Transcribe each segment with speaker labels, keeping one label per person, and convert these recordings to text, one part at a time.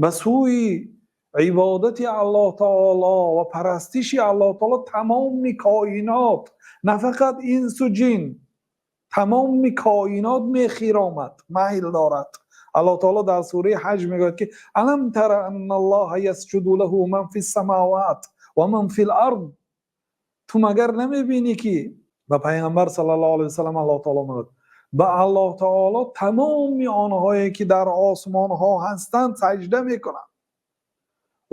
Speaker 1: Ба сӯи ибодати Аллоҳи таъоло ва парастиши Аллоҳи таъоло тамоми коинот, на фақат инсу ҷин, тамоми коинот мехиромад, майл дорад. Аллоҳи таъоло дар сураи Ҳаҷ мегӯяд, ки: ألم تر أن الله يسجد له من في السماوات ومن في الأرض. Ту магар намебинӣ, ки ба Паёмбар саллаллоҳу алайҳи васаллам Аллоҳи таъоло мегӯяд, ба Аллоҳи таъоло тамоми онҳое ки дар осмонҳо ҳастанд саҷда мекунанд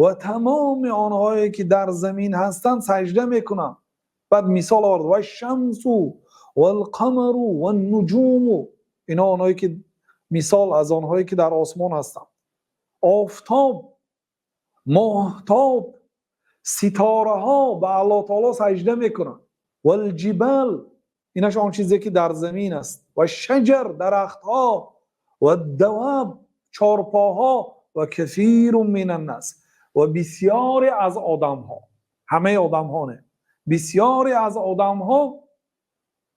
Speaker 1: ва тамоми онҳое ки дар замин ҳастанд саҷда мекунанд. Баъд мисол овард: والشمس والقمر والنجوم. Инҳо онҳое ки мисол аз онҳое ки дар осмон ҳастанд, офтоб, моҳтоб, ситораҳо ба Аллоҳи таъоло саҷда мекунанд. والجبال, инаш он чизе ки дар замин аст, والشجر, дарахтҳо, والدواب, чорпоҳо, وكثير من الناس, ва бисёре аз одамҳо. Ҳамаи одамҳо не, бисёре аз одамҳо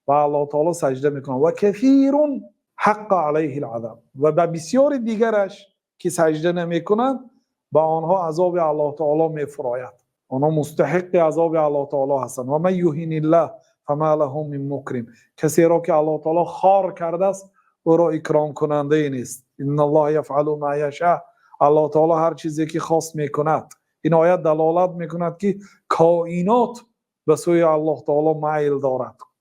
Speaker 1: ба Аллоҳи таъоло саҷда мекунанд. وكثير حق عليه العذاب, ва ба бисёри дигараш ки саҷда намекунанд, ба онҳо азоби Аллоҳи таъоло мефурояд. Онҳо мустаҳиқи азоби Аллоҳи таъоло ҳастанд. ومن يهن الله فما له من مكرم. Касеро ки Аллоҳи таъоло хор кардааст, ӯро икромкунандае нест. إن الله يفعل ما يشاء. Аллоҳи таъоло ҳар чизе ки хост мекунад. Ин оят далолат мекунад, ки коинот ба сӯи Аллоҳи таъоло майл дорад.